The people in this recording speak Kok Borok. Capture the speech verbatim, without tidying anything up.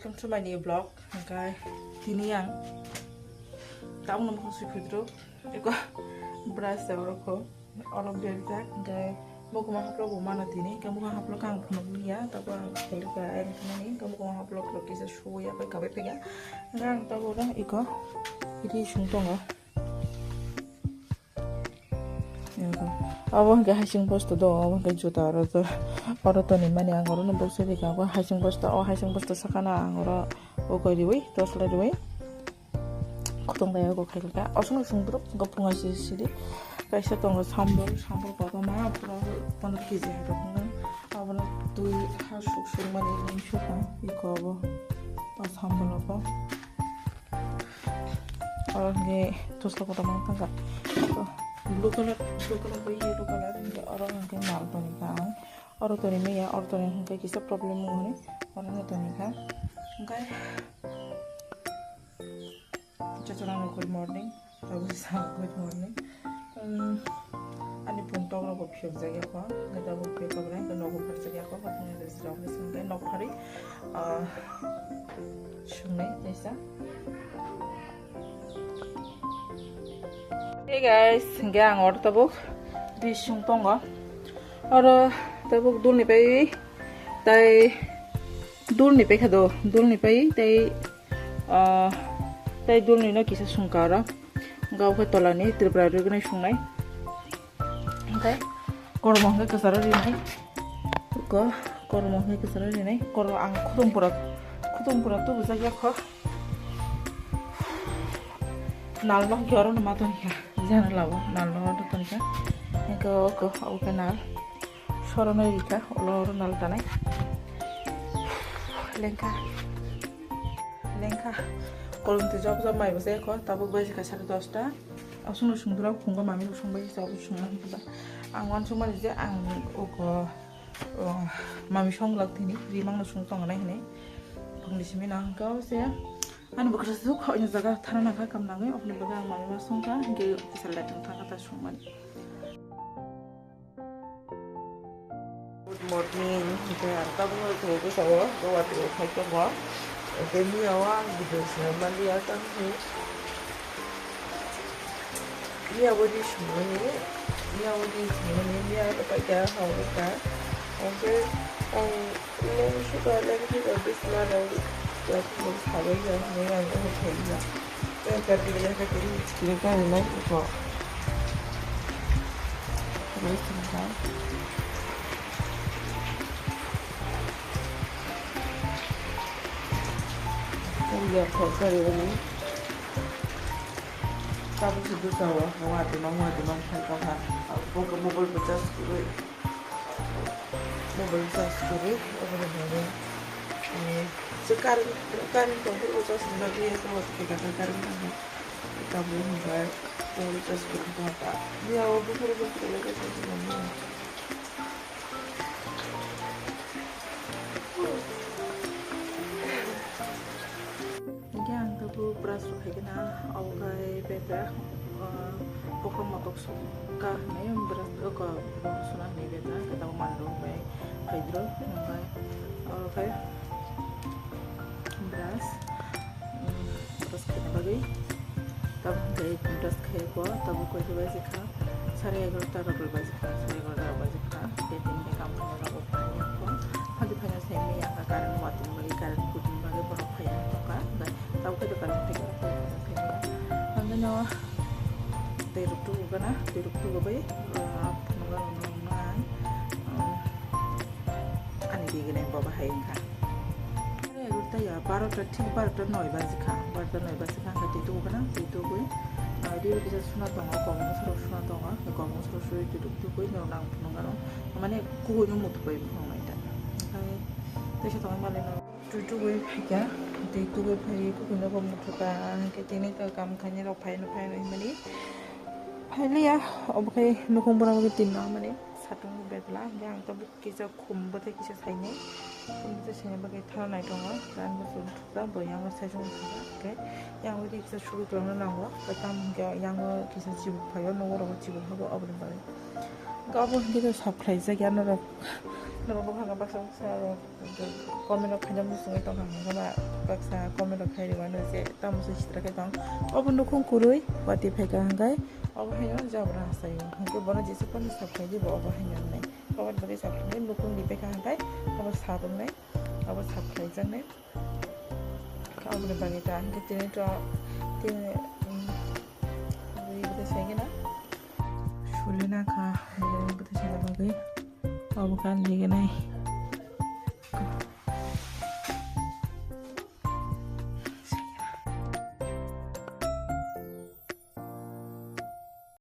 Welcome to my new vlog. Hingke tini ang tabukno mukhang sui phudruk. Eko brush da oro kho. Oro berjak. Hingke mukhang haplok bo mano tini. Hingke mukhang haplok ang phunuk liya. Tabo ang khelika ang thani. Hingke mukhang haplok rok kisa suya pai kabai pega. Hingke ang tabo oro eko ri sung tongo. Abo hingke hasing bosta do, abo hingke juta oro to, oro toni mani ang oro no boksai rika, abo hasing bosta, o hasing bosta sakana ang oro o koi riwi, toslai riwi, khotong daya o koi rika, osong song borok hingke phunga siri siri, kaisa tongo sambal, sambal kotorma, pura pondro kg hai rok wngkha, abono twi ha suk suk mani ning suk ang, iko abo, o sambal abo. Oro hingke tosta kotorma wngkha. Blue colour, blue colour bai yellow colour hingke oro hingke nal toni kha ang. Oro toni maya, oro toni hingke kisa problem wngkha hwnwi oro no toni kha. Hingke chachora no good morning. Tabuk sa good morning. Um, ani phone tok rok bo phiyok jak ya kho. Hingke tabuk phiyok kha bwrang hingke nogo phar jak ya kho. Hingke nok phari. Ah, sungnai kaisa. Hey guys, hingke ang oro tabuk bising tongo. Oro tabuk dulni pai tai dulni pai khado, dulni pai tai, ah, tai dulni no kisa sungka oro. Hingke tolani Tripura rwgwnai sungnai. Hingke kormo hingke kwcharo rinai. Ko-, kormo hingke kwcharo rinai. Kormo ang khudung pura, khudung pura tubujak ya kho. Nal no hingke oro no ma tongkha. Jana labo nal no oro tongkha. Hingke oko, oko nal. Soronai rikha, olo oro nal tanai. Lengkha. Lengkha. Kolom twi job job mai bwsai kho, tabuk baji kha sare dosta. Aswkno sungdra phungo mami rok songbai sa sungna hwnba. Ang uansukmani je ang oko, o, mami songlak thini rimang no sung tongnai hwnwi. Phungni simi no hwnkha se ani bwkha suk khaina jaga thana nangkha kam nangwi oboni bagwi ang mami ma songkha hwnkhe kisa latung thangkha ta sungmani. Good morning. Hingke ang tabukno tini bwskango doga twi khai tongo. Hingke miya o ang video swnam manliya tamni. Miya bo di swnamani, miya bo di swnamani, miya bo paikha hao bwkha. Hingke ang leng suka leng suka bisma rang ya khumui sabai ya hwnwi ang oro thaiya. Tei gari ya khe tini tini gari nai iko. Terus tini ka. Tini ya kho gari ini. Tabuk se bwsa o wati mang wati mang khai tongkha. Bo khe mobile bo charge kwrwi. Mobile charge kwrwi, oboni bagwi, eh, je current, current tongphuru bo charge ni bagwi, eko theka khe current tangkha. Tabuk hwnba mobile charge kwrwi tongkha. Miya o buphuru buphuru le charge ni bagwi. Hingke ang tabuk brush rok hai khe na, abo khai bebra, ah, bokhorok motok songkha hinwi brush rok, ah, suna hinwi bebra, khe tabuk manwi rok bai phaidro, hwnbai oro khai brush, um, brush khaina bagwi, tabuk khai brush khai kho, tabuk koi khe bai se kha. Sare egarota rok bai baji kha, sare egarota rok baji kha. Tei tini khe kam khaina rok bo phai ya kho. Hadi phaina se mi yang kha current watwi bagwi, current kutwi bagwi borok phai ya kho kha. Tabuk khe dokan tei khe phai ya. Hingke no tei rok tubu gana, tei rok tubu bai, ah, phunukna rok nang, ah, ani bigini bo bahai wngkha. Tei ya barota, thik barota noi baji kha, barota noi baji kha, hingke tei tubu gana, tei tubui, ah, ri ri kisa suna tongo, kobangma soro suna tongo, kobangma soro suri tei tubui no nang phunukna rok. Mane kubuino muthubwi phunuknai ta. Hingke teisa tongwi manlino. Twi tubwi phaikha, twi tubwi phaiwi kubuino bo muthuka, hingke tini to kam khainai rok phaino phaino hinmani. Phailiya, obo khe nukhung bwrang bai tinno mani satung bebla, hingke ang to kisa khum bwtwi kisa sainai. Khum bwtwi sainai bagwi thana nai tongo, hingke ang bo chwng thukjak, bo yango saichung thukjak, hingke yango ri kisa suri tongna nango, tamo hingke yango kisa chibuk phaio, nogo rogo chibuk hago, oboni bagwi. Hingke obo hingke to sap khlaijak ya norok. Nabo bwkha baksa baksa rok comment rok khaina muchungwi tongkha, hwnkhe ba baksa comment rok khai rwmano je tamo se sitra khe tong. Obo nukhung kwrwi watwi phaikha hwnkhe obo haino jabra hasaio. Hwnkhe bono jesa phano sap khlai di bo obo haino wngnai. Obo bagwi sap khlai nukhung di phaikha hwnkhe obo sap wngnai, obo sap khlaijaknai. Aboni bagwi ta hwnkhe tini to tini, um, bwrwi bwtwi saigena. Sulina kha, bwrwi bwtwi saina bagwi. Obo kan liginai.